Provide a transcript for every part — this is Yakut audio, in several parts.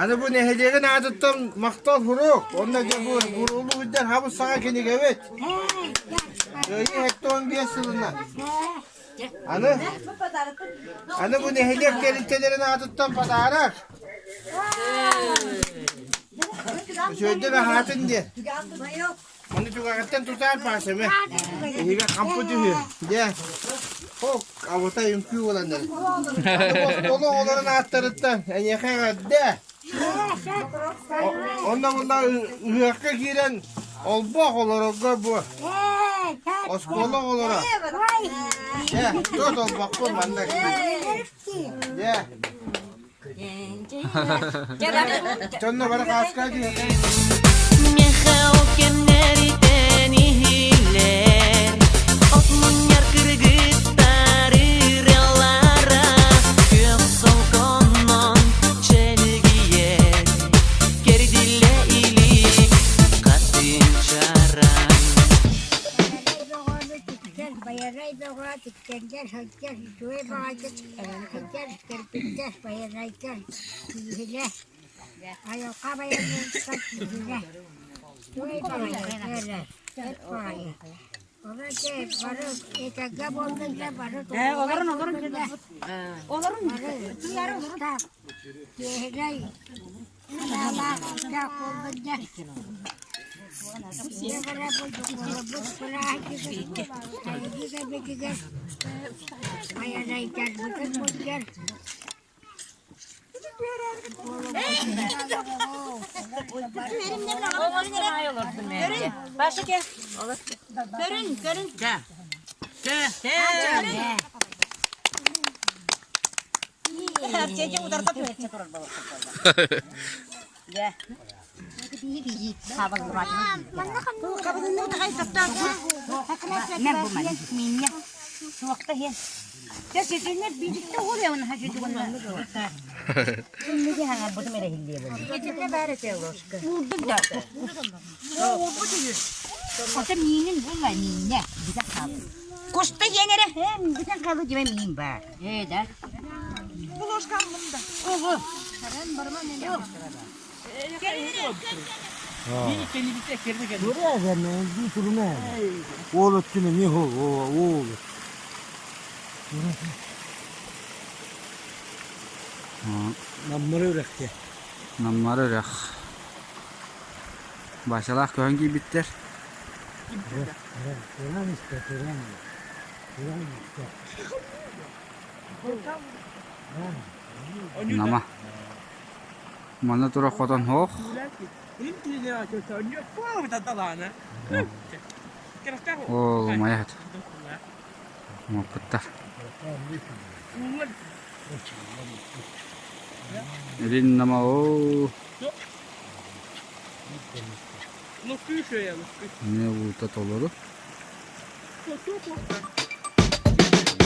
Аны бу нэһилиэгин аатыттан махтал сурук. Онно дьэ бу буруулуу сылдьар хабыс саҥа кинигэбит. Кыайыы 75 сылынан. Аны аны бу нэһилиэк тэрилтэлэрин аатыттан подарок. Үчүгэйдик аһаатын диэн. Ону түгэҕиттэн тутаар Пашамы. Эһиги хампы түһүө. Дьэ, хок, абытай үҥкүү буолан эрэр. Ону оҕолорун ааттарыттан эйиэхэ эҕэрдэ. Онно була ыһыахха киирэн олбох олорорго бу оскуола оҕолоро. Дьэ, тут олбохпун манна. Дьэ. Дьонно бары хааска Миэхэ ол кэмнэритэн иһиллэр От мунньар кыргыттар ырыалара Күөх солконнон чэлгийэр Кэрдиллэ илик хатын чараҥ Байарай бөҕө тиктэрдэр сылдьар үчүгэй баҕайытык сылдьар кэрпиттэр байанайдар кииһилэ айылҕа байанайыттан кииһилэ үчүгэй баҕайы эрэ бэрт баҕайы Ону дьэ бары этэҥҥэ буоллуннар бары Олорун олорун олорун бары ыстаах киэһинэй Көрүн, көрүн. Куста диэн эрэ бүтэн хаалыы дьиэ миин баар. Ээ да. Уол өттүн эмиэ уол. Наммары үрэхте. Наммары үрэх. Бачалаах көһөн киирбиттэр. Нама. Манна тура хотон суох. Ол умайа Моппуттар. Илин нама оо. Эмиэ уута толору.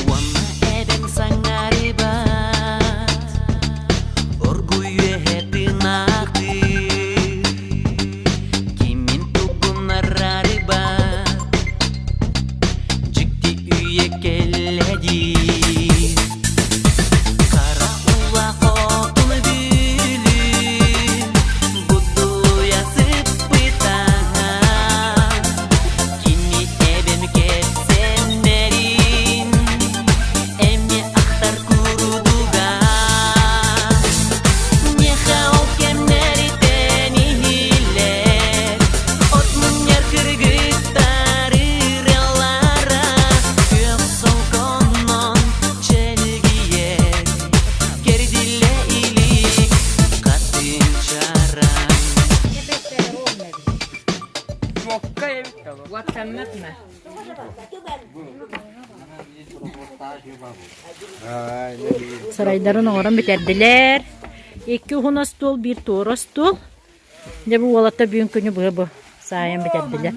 Уонна эбэм саҥарыбат, оргуй үөһэ тыынаахтыыр, кимин тугунарарыбат, дьикти үйэ кэллэ диир. Хара ула хотун бүлүү, будуйа сыппытаҥа, Кини эбэм кэпсэннэрин эмиэ ахтар курдуга. Миэхэ ол кэмнэриттэн иһиллэр от мунньар кыргыттар ырыалара күөх солконнон чэлгийэр кэрдиллэ илик хатын чараҥ. Сарайдарын оҥорон бүтэрдилэр. Икки уһун остуол, биир туора остуол. Дьэ бу уолаттар бүгүн күнү быһа бу саайан бүтэрдилэр.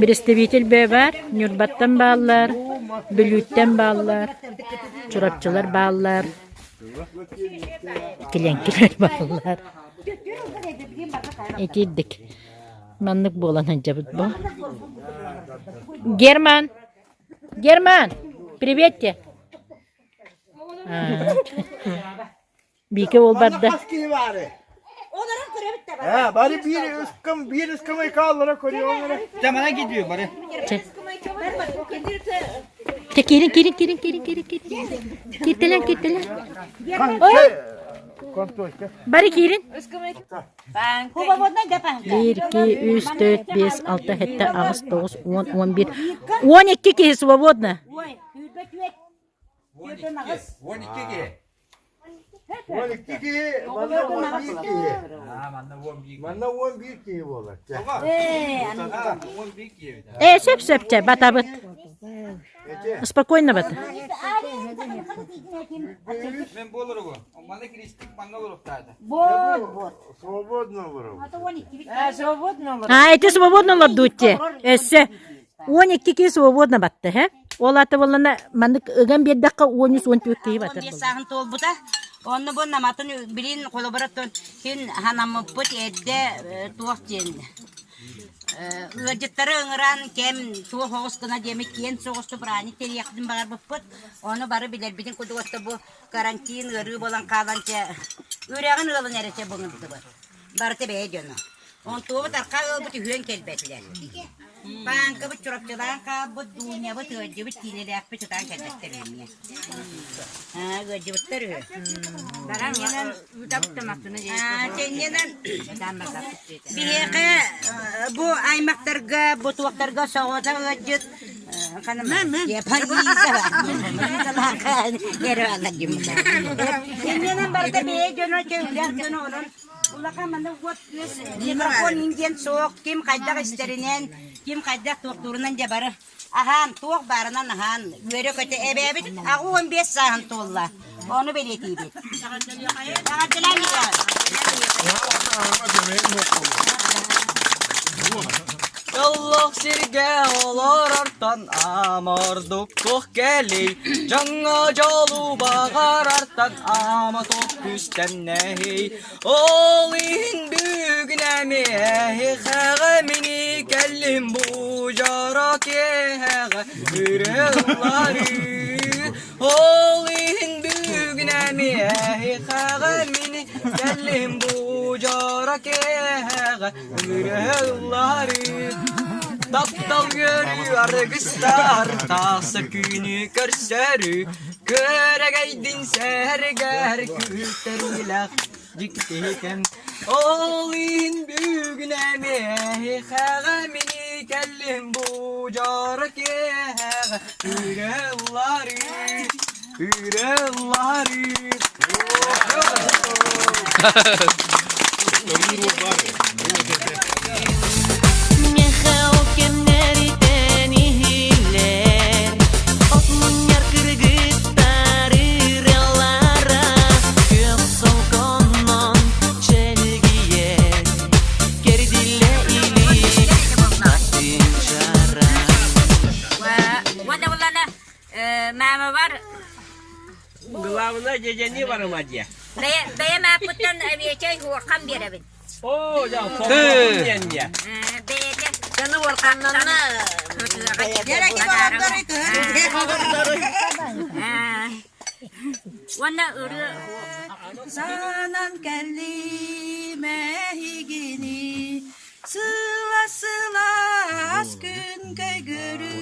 Представитель бөө баар, Ньурбаттан бааллар, Бүлүүттэн бааллар, Чурапчылар бааллар, Килэҥкилэр бааллар. Итирдик. Маннык буолан сылдьабыт бу. Герман! Герман! Привет тебе! Биикэ уол барда. Хас киһи баары? Э, бары биир ыскым, биир ыскымай кааллара көрүөҥ Тамана gidiyor бары. Чэ. Чэ, киирин, киирин, киирин, киирин, киирин, киирин. Кииртэлэн, кииртэлэн. Конточка. Бары киирин. Биир, икки, үс, төрт, биэс, алта, сэттэ, аҕыс, тоҕус, уон, уон биир. Уон икки киһи свободно. 12 киһи. 12 киһи, манна 11 киһи. Манна 11 киһи буолар. 11 киһи. Э, сөп сөп чэ, батабыт. Спокойно бата. Мен болор го. Манна киристик манна олоруктаады. Свободно олору. А, эти свободно олордуутте. Өссө 12 киһи свободно батты, хэ? Ол аты боллана маннык ыган биэрдэххэ 13-14 киһи батар. 15 сааһын туолбута. Онно бу наматын билин холобураттан кин ханаммыппыт эрдэ туох диэн ыалдьыттары ыҥыран кэм туох оҕус гына диэмит киэн соҕустук бырааник тэрийэхпитин баҕарбыппыт. Ону бары билэрбитин курдук отто бу карантин ыарыы буолан хаалан чэ үрэҕин ыалын эрэ чэ быҥырдыбыт. Барыта бэйэ дьоно. Онтуобут архаа ыалбыт үһүөн кэлбэтилэр. Бааҥкабыт Чурапчылаан хаалбыт, Дуунньабыт ыалдьыбыт, киинэлээхпит ытаан кэлбэттэр эмиэ. Ыалдьыбыттар үһү. Кэннинэн биһиэхэ бу аймахтарга, бу туохтарга соҕотох ыалдьыт Кэннинэн барыта бэйэ дьоно, чэ үлэх дьоно онон Улахан манна уот күөс микрофон диэн суох, ким хайдах истэринэн, ким хайдах туохтуурунан дьэ бары аһаан, туох баарынан аһаан, үөрэ-көтө эбээбит 85 сааһын туолла. Ону бэлиэтиибит. Эҕэрдэлээн Дьоллоох сиргэ олорортон ама ордук туох кэлий, дьоҥҥо дьолу баҕарартан ама туох күүстэмнэһий. Ол иһин бүгүн эмиэхэҕэ мини кэллим бу дьоро киэһэҕэ ырыаллары. Ол иһин бүгүн эмиэхэҕэ мини кэллим бу дьоро киэһэҕэ ырыаллары. Таптал үөрүү аргыстар тахса күнү көрсөрү Күөрэгэйдин сэргэр күүтэрилэх дьикти кэм Ол иһин бүгүн эмиэхэҕэ мини кэллим бу дьоро киэһэҕэ Үрэллары, үрэллары Миэхэ ол кэмнэриттэн иһиллэр От мунньар кыргыттар ырыалара Күөх солконон чэлгийэр Кэрдиллэ илик атын чара Уонна буллана маамабар Главное дьэдьэни барыма диэ. Бэйэм ааппыттан авиачай уорхан биэрэбин. Оо, дьэ, соҕуруу диэн диэ. Бэйэтэ дьону уорханнанна Уонна ырыа Санан кэллим эһигини Сыла-сылаас күн көйгөрү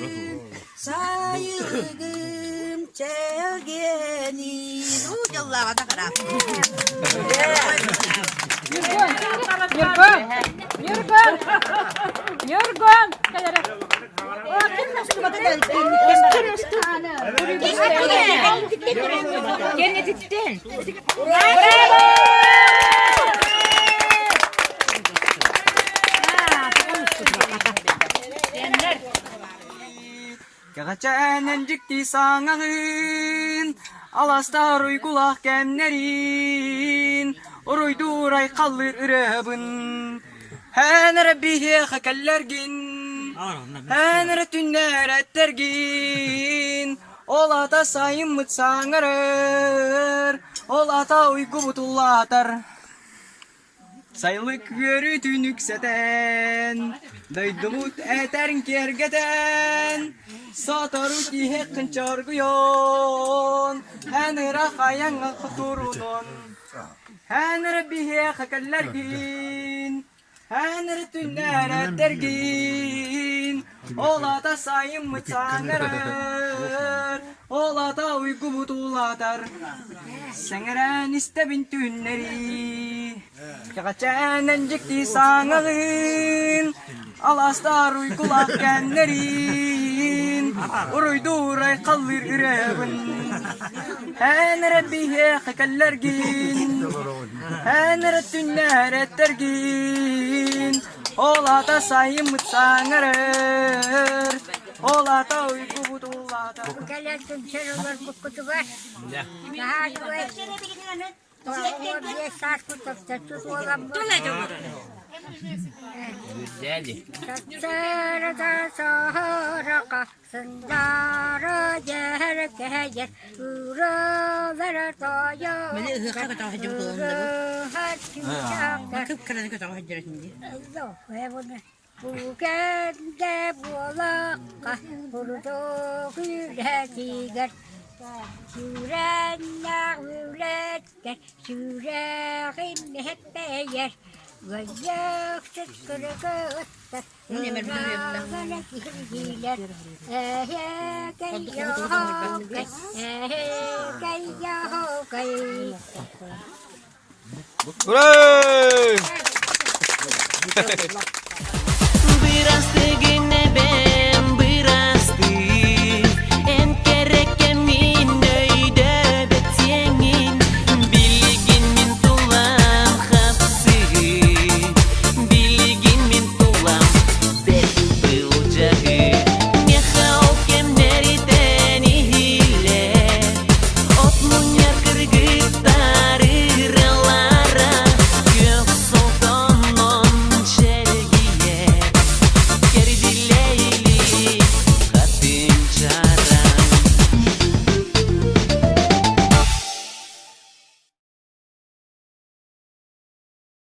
Сайылыгым чэлгиэнин Уу дьоллооҕо хараап. Ньургун! Ньургун! Ньургун! Ньургун! Кэннититтэн. Браво! Кэҕэчээнэн дьикти саҥаҕын, аластар уйгулаах кэмнэрин, уруйдуур айхаллыыр ырыабын. Эн эрэ биһиэхэ кэллэргин, эн эрэ түннэр эттэргин, ол ата сайыммыт саҥарар, ол ата уйгубут улаатар. Сайылык үөрүүтүн үксэтэн, дойдубут этэрин киэргэтэн, сотору киһиэххин чоргуйон, эн ыраах айаҥҥа хотурунун. Эн эрэ биһиэхэ кэллэргин, эн эрэ түннэрэтэргин, ол ата сайыммыт саҥарар, ол ата уйгубут улаатар. Сэҥэрэн истэбин түүннэри, кэҕэчээнэн дьикти саҥаҕын, алаастар уйгулаах кэннэрин, уруйдуур айхаллыыр ырыабын. Эн эрэ биһиэхэ кэллэргин, эн эрэ түннэрэтэргин, ол аата сайыммыт саҥарар, ол аата уйгубут улаатар. Кэлэн түмсэн олорбуккутугар наһаа үчүгэй. 95 сааспыт тохточчу туоламмыт. Сарда сарака сындара дьэркэйэр ыралара тойо Маны ыһыахха көтөҕө сылдьыбыт уолум да бу. Кып-кыраны көтөҕө сылдьар этим дии. Бу кэнде буолахха бурдук үлэтигэр Сүрэннээх үлэттэр сүрэҕим эппэйэр Ыйыахсыт кыргыттар ыраҕына киирдилэр Эһэкэй йоһокэй, эһэкэй йоһокэй Ура! Бырастыгын.